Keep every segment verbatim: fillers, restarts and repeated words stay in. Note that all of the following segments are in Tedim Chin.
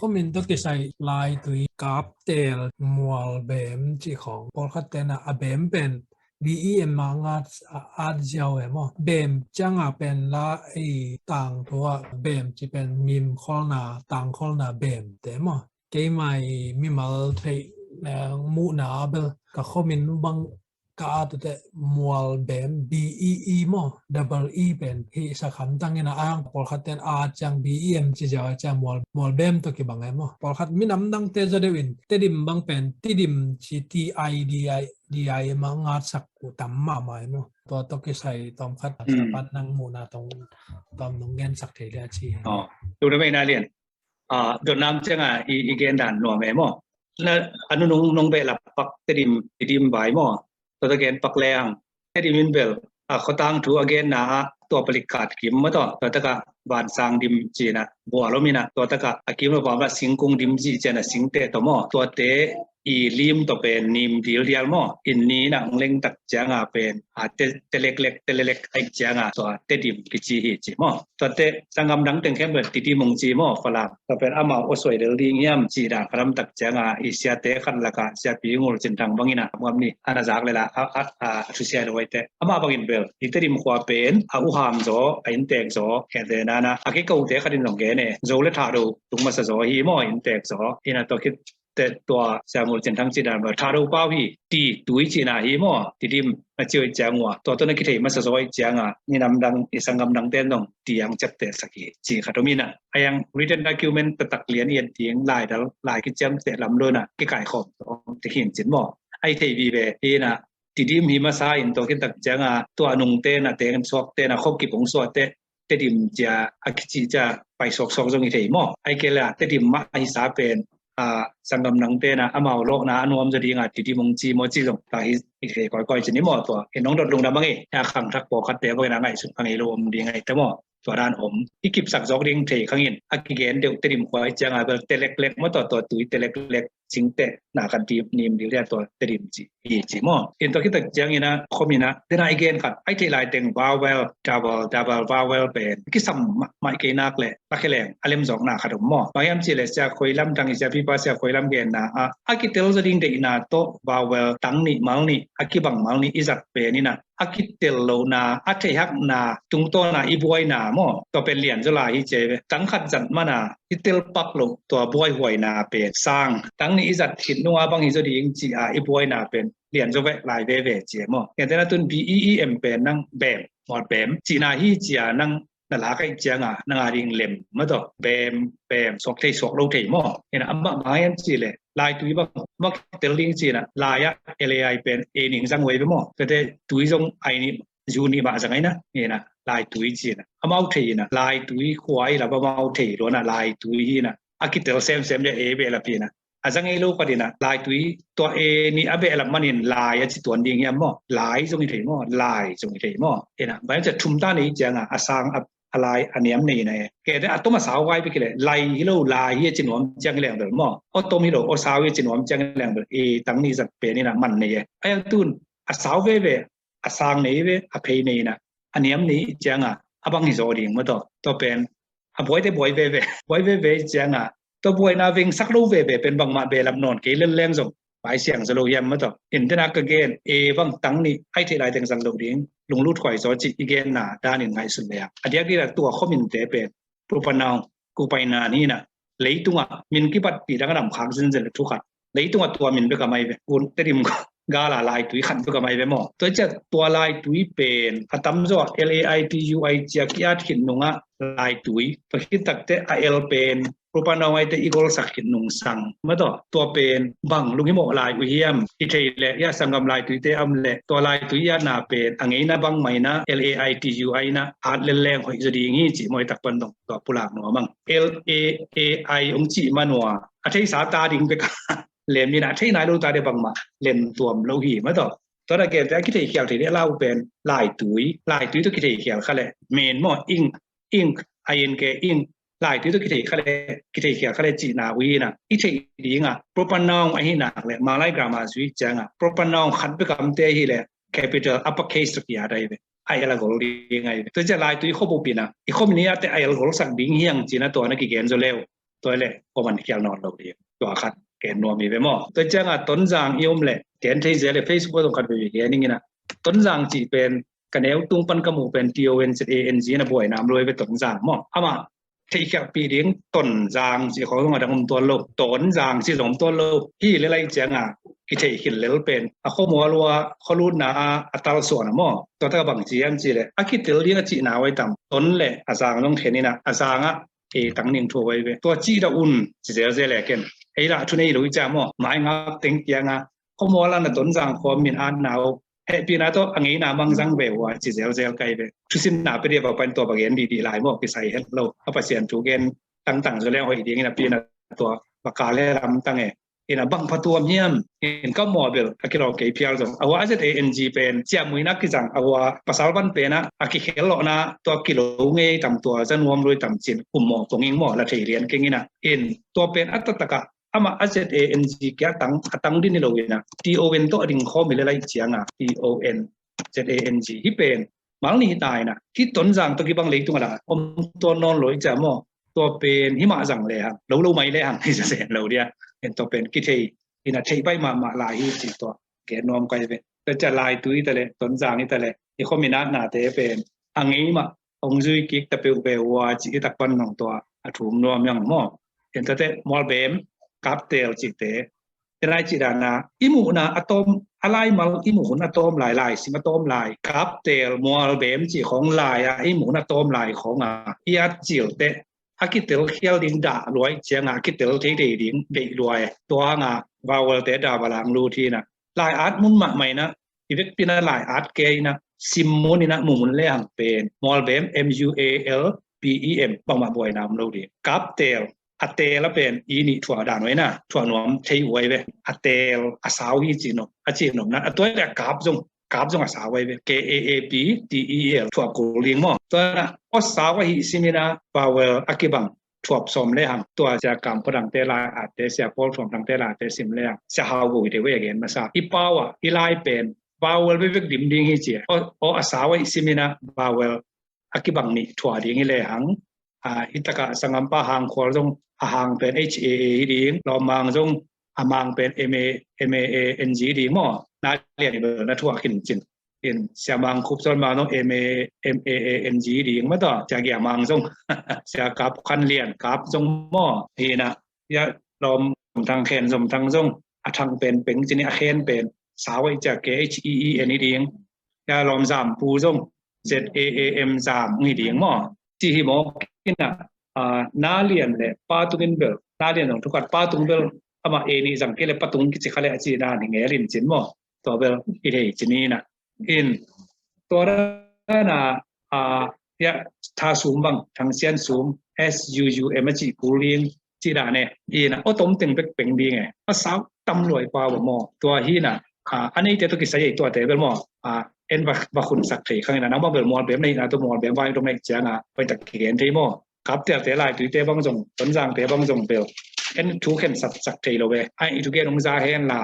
Khomin tawh kisai laitui kaptel mual beem cih khawng pawlkhat tenah a beem pen B E M a ngat a at ziau e maw? Beem cianga pen la i tangthu ah beem ci pen mim kholna, tang kholna beem te maw? Keimah i mimal theih, eh, muhna ah bel ka khomin bang ka at uh teh mual beem, B E E maw, double E pen hih sakham tangin a ang pawlkhat ten a ciang B E M ci ziau a ciang mual, mual beem tawh kibang e maw? Pawlkhat minam dangte zaw deuh in Tedim bang pen Tidim ci, T I D I, D I M a ngatsak uh tam mahmah e maw? Tua tawh kisai tawmkhat, hmm, sapan nang muhna tawm nong gensak thei dia ci. Oh, tu na mei na lian. Ah, dotnam cianga i, i gen dan nuam e maw? Na, a nunung nong behlap pak Tedim, Tidim vai maw? Tua ta gen pak leng Tedim in bel a khuatang thu a genna ah tua palik khat kim maw tawh, tua taka vansang dim cina bual om ina, tua taka a kim lo pamla singkung dim ci cina singte tawh maw? Tuate i lim tawh pen nim dildial maw? In ni na ngleng tak cianga pen a te, te leklek, te lelek aih cianga tua Tedim kici hi ci maw? Tuate sanggam dang teng khempeuh Tidim ong ci maw? Falam tua pen amau a suai del ding hiam ci dan khalam tak cianga i siate khat laka siapi Ngul Cin Thang bangina muam ni ana zak lela a, a, a thusia do waite ama bangin bel i Tedim khua pen a uham zaw, a inntek zaw, kente nana a kikaute khatin zong gen e, Zo le Thado tung masa zaw hi maw, inntek zaw ina tua khit te tua Sia Ngul Cin Thang ci dan bel Thado pau hi, ti tui cina hi maw, Tidim na ciau i ciang ua tua tawh na kithei masa zaw i cianga ni namdang i sanggam dang ten dong tiang ciapteh sak hi ci khat om ina. A yang written document taktak lian i et ding, laidal, lai kiciamteh lam lona kikaikhawm tawh om te khin cin maw? Ai thei vive hi ina, Tidim hi masa in tua khin tak cianga tua nungte na teng suakte na khop kipong suakte Tedim cia a kici cia pai suaksuak zong i thei maw? Ai kei la Tedim mah a hisa pen a sanggam nangte na amau lawhna a nuam zaw dinga Tidim ong ci maw ci zong ka hi i thei kawikawi cin i maw? Tua i nong dot lungdam a ngei a khangthak pawlkhatte bangin a ngaihsut a ngei lo om ding ahi te maw? Tua dan om i kipsak zawk ding thei khangin a kigen deuh Tedim khua i cianga bel te leklek maw tawh, tua tui te leklek singte na kan dim nim dil dia tua Tedim ci hi ci maw? In tua khit tak ciangina khomina dena i gen khat ai theih lai teng vowel, double, double vowel pen kisam mah, mah i kei nak le a kheleng a lemzawkna khat om maw? Bang hiam cih le Sia Khoi Lam Thang i, Sia Pipa Sia Khoi Lam genna ah a kitel zaw ding deihna tawh vowel tang nih mal nih a kibang mal nih i zat pen ina a kitel lohna, a theihhakna tungtawna i buaina maw? Tua pen lian zaw lai hi ci ve. Tang khat zat mana i tel pak loh tua buaihuaina pen sang, tang nih i zat khit nunga bang hi zaw ding ci a i buaina pen lian zaw veh lai veve ci e maw? Kente na tun B E E M pen nang beem, mual beem cihna hi ci a nang na lak aih cianga nang a ding lem maw tawh, beem, beem, suak thei suak lo thei maw? Ina amah bang hiam cih le laitui bang mah kitel ding cina lai ah L A I pen e ning zang wei ve maw? Kete tui zong ai nih zu nih mah zang aina, ina laitui cina amau thei ina, laitui khua i lap amau thei luana laitui hi ina a kitel semsem dia e behlap hi ina. A zang ei lo khat ina laitui tua e nih a behlap manin lai a ci tuan ding hiam maw? Lai zong i thei maw? Lai zong i thei maw? Ina bai cia thum ta nei cianga a sang a, a lai a niam nei na e. Kete a tom a sau vai pekile lai hi lo lai hi a ci nuam ciang i leng bel maw? O tom hi lo o sau hi a ci nuam ciang i leng bel e tang nih zat pen ina man nei e. A yang tun a sau veve, a sang nei ve, a phei nei ina a niam nei i cianga a bang hi zaw ding maw tawh? Tua pen a buaite buai veve, buai veve i cianga tua buaina vengsak lo veve pen bangmah behlap nawn kei lel leng zong pai siang zaw lo hiam maw tawh? In tena ka gen e bang tang nih ai theih lai teng zat lo ding lunglut huai zaw cih i genna danin ngaihsun le a diakdiak tua khominte pen proper noun, kupaina ni ina leitungah min kibatpih dang a dam khak zenzen le thu khat. Leitungah tua min bek a mai ve. Kun Tedim gala laitui khat bek a mai ve maw? Tua ciah tua laitui pen a tamzaw ah L A I T U I cia ki-at khit nungah laitui. Tua khit takte a L pen proper noun aite i golsak khit nung sang maw tawh? Tua pen bang lunghimawh lai uh hiam? I thei le i a sanggam laituite a om le tua laitui i atna pen a ngeina bang maina L A I T U I na at lel leng hoih zaw ding hi cih mawi tak pan dong tua pulak nuam ang. L A A I ong cih manua a theisa ta ding bek a lem ina a thei nai lo ta ding bangmah lem tuam lo hi maw tawh. Tua da gen te a kithei khial thei ding a lau pen laitui, laitui tawh kithei khial kha le men maw, ink, ink, I N K, ink, laitui tawh kithei kha le, kithei khial kha le cihna uh hi ina i theih dinga proper noun ahi nak le Malay grammar zui cianga proper noun khat bek a omte hi le capital upper case tawh ki-at ahi ve. A L a gol ding ahi ve. Tua cia laitui khop uh pina i khom ni a te a L golsak ding hiang cina tua na kigen zaw leu. Tua leh kua man khial nawn lo ding. Tua khat gen nuam hi ve maw. Tua ciangah Tonzang i om leh gen thei zel leh Facebook zong khat veve gen ning inah. Tonzang cih pen ka neu tung pan ka muh pen T O N Z A N G na buai nam lo hi ve Tonzang maw. Amah theihkhialhpih ding Tonzang cih khawng zong a dang om tuan lo. Tonzang cih zong om tuan lo. Hi lel ahih ciangah kitheih khin lel pen a khuamual uh a khualutna ah a talsuan a maw. Tua tak a bang ci hiam cih leh a kitel ding a cihna uh ahi tam. Ton leh a zang zong khen inah a zangah e tang ning thu uh ahi ve. Tua cih dah un ci zelzel e ken. Ei lah thu nei lo i ciah maw. Mai ngap teng kiangah khuamual ah na Tonzang khua min atna uh hehpihna tawh a ngeina mang zang ve uh a ci zelzel ka hi ve. Thusinna pia dih a va pan tua va gen dihdih lai maw kisai het lo. A Pasian thu gen tangtang zaw leng hoih dingin a pi na tua va kal he lamtang e. Inah bang pha tuam hiam in ka mawh bel a kilawm kei phial zong. A hua a Z A N G pen ciahmuihna kizang a hua pasal van penah a kikhel lawhna tua kilo ngei tam tua za nuam lui tam cin um mawh ponging maw la thei lian keng inah. In tua pen a taktakah amah a Z A N G kia tang a tang din hi lo inah T O N tawh a ding khawm hi le laih ciangah T O N Z A N G hi pen mal nih hi ta inah hi Tonzang tawh kibang leitung a la om tuan nawn lo i ciah maw. Tua pen hi mah zang lehang lo lo mai lehang hi zazen lo dia. En tua pen kithei inah theih baih mahmah lai hi ci tua gen nuam ka hi ve. Tua ciah Laitui ta leh Tonzang hi ta leh i khuaminatnate pen a ngei mah hong zui kik ta peuh ve uh a ci i tak pan nong tua a thum nuam hiang maw. En tua teh Mualbem, Kaptel cihte te lai cih dana i muhna a tawm a laimal i muh hun a tawm lai lai sim a tawm lai Kaptel Mualbem cih khawng lai a i muh hun a tawm lai khawng a i at cil teh a kitel khial ding dah luai ciangah a kitel thei thei ding deih luai. Tua hangah vowel te dah va lang lut hi inah lai at mun mahmah inah i vekpi inah lai at kei inah sim mun inah mu mun lehang pen Mualbem M U A L B E M bangmah buaina om lo ding. Kaptel a tel a pen i nih thuah dan uh inah thuah nuam thei uh ahi ve. A tel a sau hi cih nop a cih nopna a tua leh a kap zong kap zong a sau ahi ve. K A A P T E L thuah kul ding maw. Tua inah aw sau ahi sim inah vowel a kibang thuap sawm lehang tua Sia Kam Pua Dangte lai atte Sia Paul Thuam Dangte lai atte sim lehang Sia Hau Go hi te ve a gen masa. I pau ah i lai pen vowel vevek dim ding hi ci a. Aw a sau ahi sim inah vowel a kibang nih thuah ding hi lehang. Hi takah sangampa Hang Khual zong a Hang pen H A A hi ding. Lawmmang zong a Mang pen M A M A A N G hi ding maw. Na lian i bel na thuah khin cin. In Sia Mang Khup Zawn Mang zong M A M A A N G hi ding maw tawh. Sia Gia Mang zong Sia Kap Khan Lian Kap zong maw. Hi inah ia Lawm Thang Khen Zom Thang zong a Thang pen Peng cin hi a Khen pen sau ahi ciah K H E E N hi ding. Ia Lawm Zam Pu zong Z A A M Zam hi ding maw. Ci hi maw kinah na lian le pa tungin bel na lian zong thukat pa tung bel amah e nih zang kei le pa tung kici kha le a ci na ni ngel in cin maw. Tua bel i thei cin inah. In tua dana a ia Tha Sum bang Thang Sian Sum S U U M a cih kul ding cih dan e. Inah aw tom teng bek peng ding e. A sau tam luai pau a maw. Tua hi inah a neite tawh kisai ei tuate bel maw. En va khunsak thei khang inah nang bang bel Mualbem na hihna tawh Mualbem vai dong na hih ciangah pai tak kigen thei maw. Kaptelte Laituite bang zong Tonzangte bang zong bel en thu khen satsak thei lo ve. Ai i thugen hong za hen la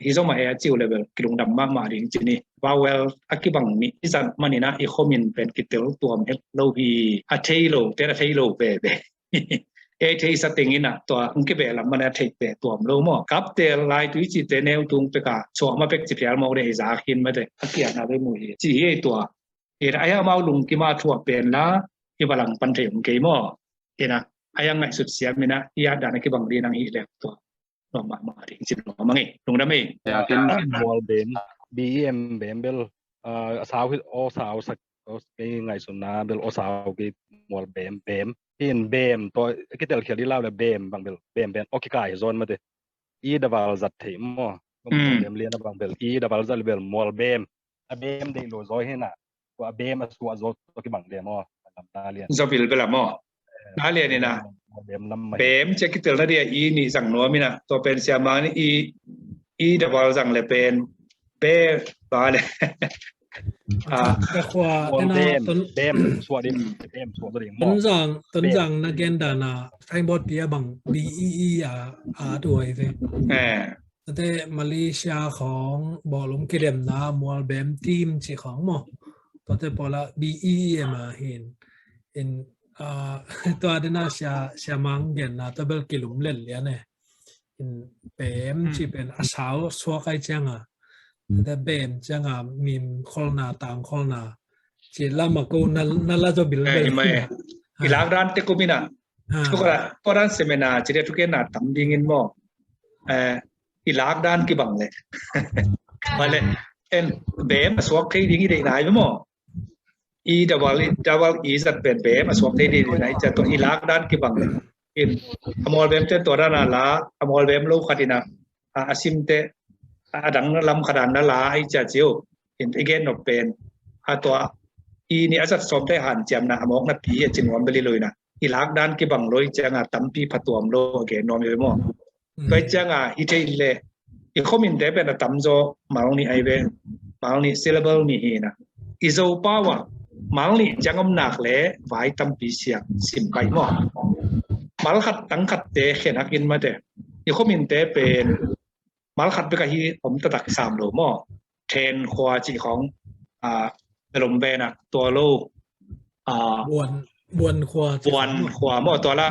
hi zomah e a ciu le bel kilungdam mahmah ding cin hi. Vowel a kibang nih i zat man inah i khuamin pen kitel tuam het lo hi. A thei lo te a thei lo veve. E theisa teng inah tua hong kibeh lam man a theih peh tuam lo maw. Kaptel Laitui cihte neu tung pekah suahma pek ci phial mawk deh i za khin mate a kiatna ve mu hi ci hi ei tua. Inah a ia amau lungkima thuah pen la i va langpan thei om kei maw. Inah a ia ngaihsut siam inah i at dan a kibang ding nang hih lek tua. Nuam mahmah ding cin nuam a ngei lungdam ei. Ken Mualbem B E M bem bel a sau hi aw sau sak kei ngaihsutna bel aw sau kei Mualbem bem. Hin bem tua kitel khial i lau le bem bang bel bem bem aw kikai hi zawn mate. I daval zat thei maw. Bem lian a bang bel i daval zat le bel Mualbem. A bem deih lo zaw hi inah tua a bem a suah zaw tua kibang le maw. Zabil bel a maw. Na lian inah bem cia kitel na dia i nih zang nuam inah tua pen Sia Mang nih i daval zang le pen be ba le. Tonzang na gen dana Thaimbot pia bang B E E a a duai ve. Tate Malaysia khawng bawlung kidemna Mualbem team ci khawng maw. Tate pawla B E E M a hin in Ah, tua dena sia, sia mang genna tua bel kilum lel lian e. In bem ci pen a sau suak ai cianga. Tua bem cianga mim kholna, tang kholna. Ci lama ko na, na la zo bil bel. I lakdan te kumina. Tua dan semena ci dia tukenna tam dingin maw. I lakdan kibang le. Vale. En bem a suak thei ding i deih nai maw. I double, double E zat pen bem a suak thei ding na i cia tua i lakdan kibang le. In a mawl bem te tua dan a la, a mawl bem lo khat ina, a, a sim te, a dang lam khat dan na la i cia ciu. In i gen nop pen, a tua, i ni a zat sawm te han ciamna, a mawkna pi a ci nuam beli lo ina. I lakdan kibang lo i cianga tampi phatuam lo a gen nuam i maw. Tua i cianga hi thei le, i khominte pen a tamzaw mal nih ai ve, mal nih syllable nih hi na. I Zo pau a mal nih ciang om nak le vai tampi siak sim kai maw. Mal khat tang khat te khen hak in mate. I khominte pen mal khat bek ahi om taktak sam lo maw. Then khua cih khong, a, lom ve na tua lo. Buan, buan khua. Buan khua maw tua la.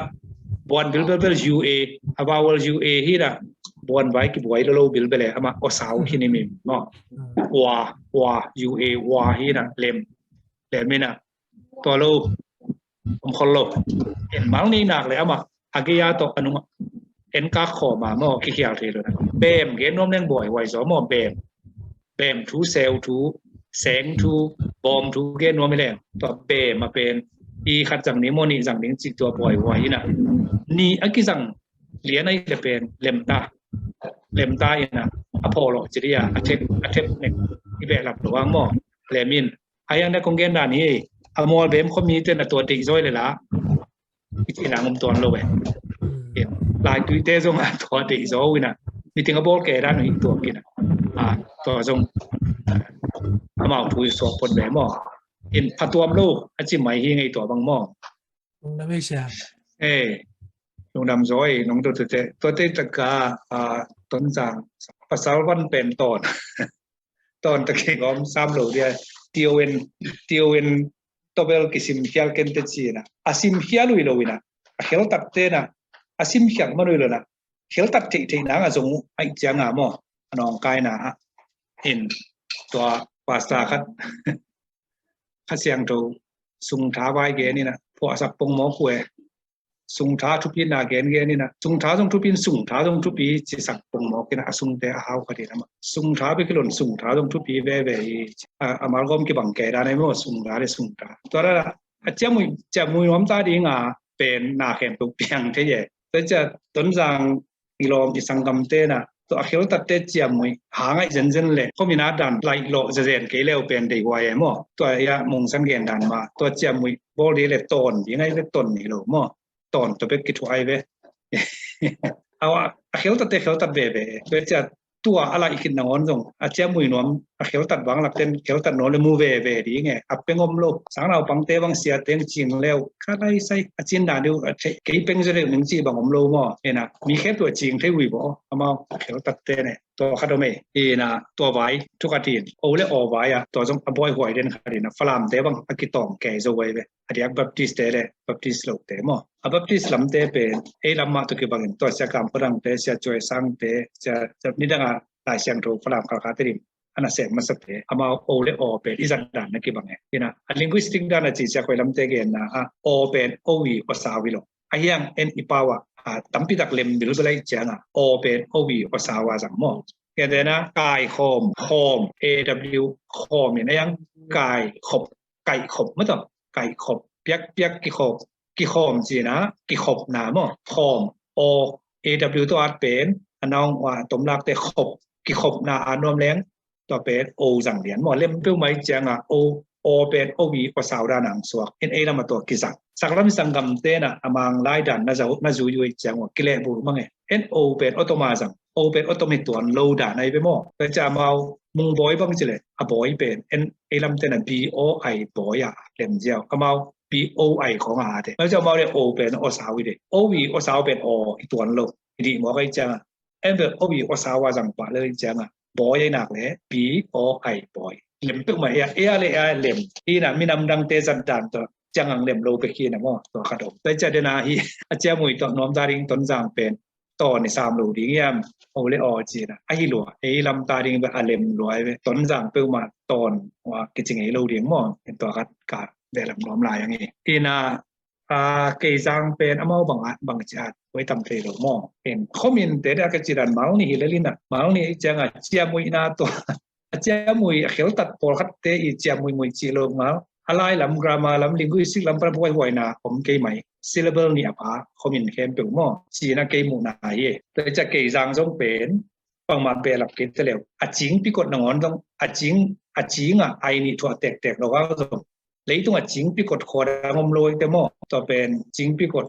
Buan bilbel bel U A, a vowel U A hi na. Buan vai kibuai lo lo bilbel e, ama osau hi ni mi maw. Wa, wa, U A, wa hi na, lem. Lem hi na. Tua lo. Om khol lo. En mal ni nak le ama. A gei a tawh a nung en kak khawm a maw kikhial thei lo na. Bem gen nuam leng buaihuai zaw maw bem. Bem thu, seu thu, seng thu, bawm thu gen nuam hi leng. Tua bem a pen i khat zang ni maw nih zang ding cih tua buaihuai hi na. Ni a kizang lian a hi le pen lemta. Lemta hi na a phawh lawh ci dia a thep, a thep nek i behlap lo ang maw. Lem in a hiang na kong gen dan hi. A mawl bem khuami ten a tua deih zaw le la. I cih nang om tuan lo e. Lai tuite zong a tua deih zaw uh ina. Meeting a bawl ke dan uh hi tuak ina. A tua zong amau thu i suak phot ve maw. In phatuam lo a ci mai hi ngei tua bang maw. Lungdam ei sia. E, lungdam zaw ei nong tu tute. Tua te taka, a, Tonzang pasal van pen tawn. Tawn ta kei gawm sam lo dia. T O N, T O N tobel kisim khial ken te cina. A sim khial ui lo ina. A khel tat te na. A sim khial man ui lo na. Khel tat thei thei nang a zong uh ai cianga maw. A nong kai na a. In tua pasta khat. Kha siang to sung tha vai gen ina. Pua sak pong maw kue. Sungtha thupi na gen gen ina. Sungtha zong thupi in sungtha zong thupi ci sak pong mawk ina a sungte a hau khat ina ma. Sungtha bek hi lo in sungtha zong thupi veve hi. A, a malgawm kibang ke dan ei maw sungtha le sungtha. Tua dan a ciamui, ciamui nuam ta ding a pen na khem tuk piang thei e. Tua cia Tonzang i lawm i sanggamte na tua a kheltatte ciamui hang aih zenzen le khomin a dan laih lawh zezen kei leu pen deihuai e maw. Tua ia mungsan gen dan ma tua ciamui bawl ding le tawn ding aih le tawn ni lo maw. Tawn tua bek kithuah aih ve. Aw, a kheltatte kheltat veve. Tua cia tua a laih khit nangawn zong a ciamui nuam a kheltat bang lakten kheltat nuam le mu veve ding e. A peng om lo. Sang naupangte bang sia teng cing leu ka lai sai a cin dan deuh a thei kei peng zia deuh ning ci bang om lo maw. Ena mi khep tua cing thei ui baw amau a kheltatte ne. Tua khat om e. Ena tua vai thu khat in o le aw vai a tua zong a buaihuai den khat in a Falamte bang a kitawng kei zo vai ve. A diak Baptist te le Baptist lote maw. A Baptist lamte pen ei lam mah tua kibangin tua Sia Kam Khuadangte, Sia Cuai Sangte, sia, sia nidanga Lai Siangtho Falam Khalkhate dim a nasem masate amau o le aw pen i zat dan na kibang e. Ina a linguistic dan a ci sia koi lamte genna a aw pen o i aw sau i lo. A hiang en i pau a, a, tampi tak lem bilbel aih cianga aw pen o i aw sau a zang maw. Gentena kai khawm, khawm, A W khawm in a hiang kai khop, kai khop maw taw, kai khop, piak, piak kikhop, kikhawm cina, kikhopna maw, khawm, aw, A W tawh at pen a naung a tomlakte khop, kikhopna a nuam leng tua pen o zang lian maw. Lem peuhmah i cianga o, aw pen o i aw sau dan ang suak in ei lam a tua kizang. Saklam i sanggamte na a Manglai dan na zui ui ciang ua kilehbul mang e. En o pen o toma zang, o pen o tom hi tuan lo dan aih ve maw. Tua cia amau Mungbawi bang ci le a bawi pen en ei lamte na B O I bawi a lem ziau amau B O I khong a te. Tua cia amau le o pen aw sau i de, o i aw sau pen aw i tuan lo. I dih mawk aih cianga en bel o i aw sau a zang pah le cianga bawi aih nak le B O I bawi. Lem peuhmah ia, ia le ia lem. Ina minam dangte zat dan tawh ciang ang lem lo pek hi na maw, tua khat om. Tua hi ciang dena hi a ciamui tua nuam ta ding Tonzang pen tawn i sam lo ding hiam? O le aw ci na, ahi lua, ei lam ta ding bel a lem lua ve, Tonzang peuhmah tawn ua kici ngei lo ding maw. Tua khat ka ve lam nuam lai ang hi. Ina a, Keizang pen amau bang a, bang ci at, huai tam thei lo maw. En, khomin te da ka ci dan mal ni hi le lina, mal ni ciang a ciamui na tua, a ciamui a kheltat pawlkhat te i ciamui mui ci lo mal. A lai lam grammar lam, linguistic lam pan huai huai na om kei mai. Syllable ni a pha, khomin khempeuh maw. Ci na kei mu na hi. Tua ciang Keizang zong pen, bangmah behlap kei te leu. A cing pikot nangawn zong, a cing, a cing a ai ni thuah tektek lo a zong. Leitung a cing pikot khua dang om lo i te maw. Tua pen cing pikot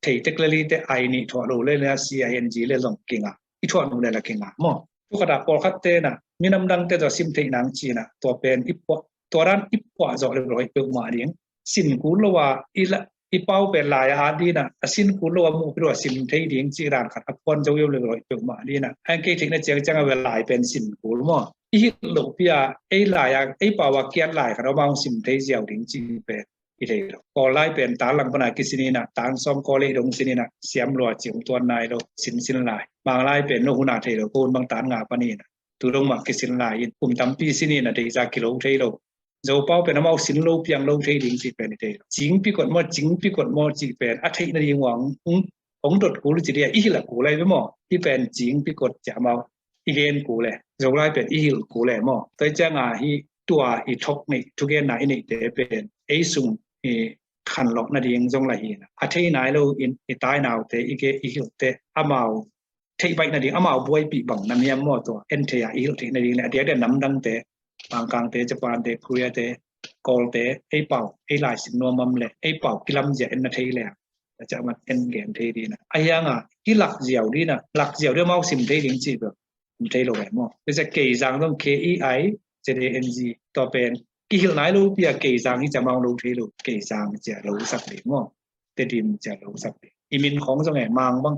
thei tek le li te ai ni thuah lo le le a C I N G le zong kinga. I thuah nu le la kinga maw. Tu khat a pawlkhat te na, minam dang te tua sim thei nang ci na, tua pen i puah, tua dan i puah zawh le lo i peuhmah ding. Sin kul lo a, i la, i pau pen lai a at dina, a sin kul lo a mu pilu a sim thei ding ci dan khat a puan zo yo le lo i peuhmah dina. Ang kei theihna ciang ciang a ve lai pen sin kul maw. I hilh loh pia, ei lai a, ei pau a kiat lai khat a mah sim thei ziau ding ci pen i thei lo. Kawl lai pen tan lang pana kisin ina, tan sawm kawl ei dong sin ina, siam lua ci om tuan nai lo, sin sin lai. Mang lai pen no huna thei lo, ko hun bang tan nga pan ina. Tu dong mah kisin lai in, kum tampi sin ina, deih za kilo thei lo. Zopau pen amau sin lo piang lo thei ding ci pen i thei lo. Cing pikot maw, cing pikot maw ci pen a theih nading uang, ong, ong dot kul ci dia, i hilh a kul lai ve maw. I pen cing pikot ci amau i gen kul le. Zolai pen i hilh kul le maw. Tua ciang a hi tua i thok neih, thugenna i neihte pen ei sung i khanlawh nading zong la hi na. A thei nai lo in i tainaute, i ge i hilhte, amau theih baih nading, amau buaipih bang nam hiam maw tua. En thei a i hilh theih nading le a diakdiak namdangte, Mangkangte, Japante, Koreate, Kawlte, ei pau, ei lai sim nuam am le, ei pau kilamzia en na thei le a, a ciah mat en gen thei dina. A hianga, i lak ziau dina, lak ziau dina mau sim thei ding ci bel, sim thei lo e maw. Tua ciah Keizang zong K E I Z A N G, tua pen, kihilh nai lo pia Keizang hi ciah mau lo thei lo, Keizang ciah lo sak ding maw. Tedim ciah lo sak ding. I min khong zong e, Mang bang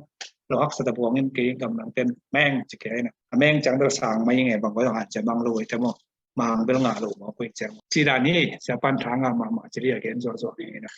lo haksa ta buang in kei gamlang ten Meng ci kei na. A Meng ciang bel sang mai nge bang ko zong hat ciah mang lo e te maw. Mang bel ngah lo maw koi ciang. Ci dan hi, sia pan thang a mahmah ci lia gen zuahzuah hi na.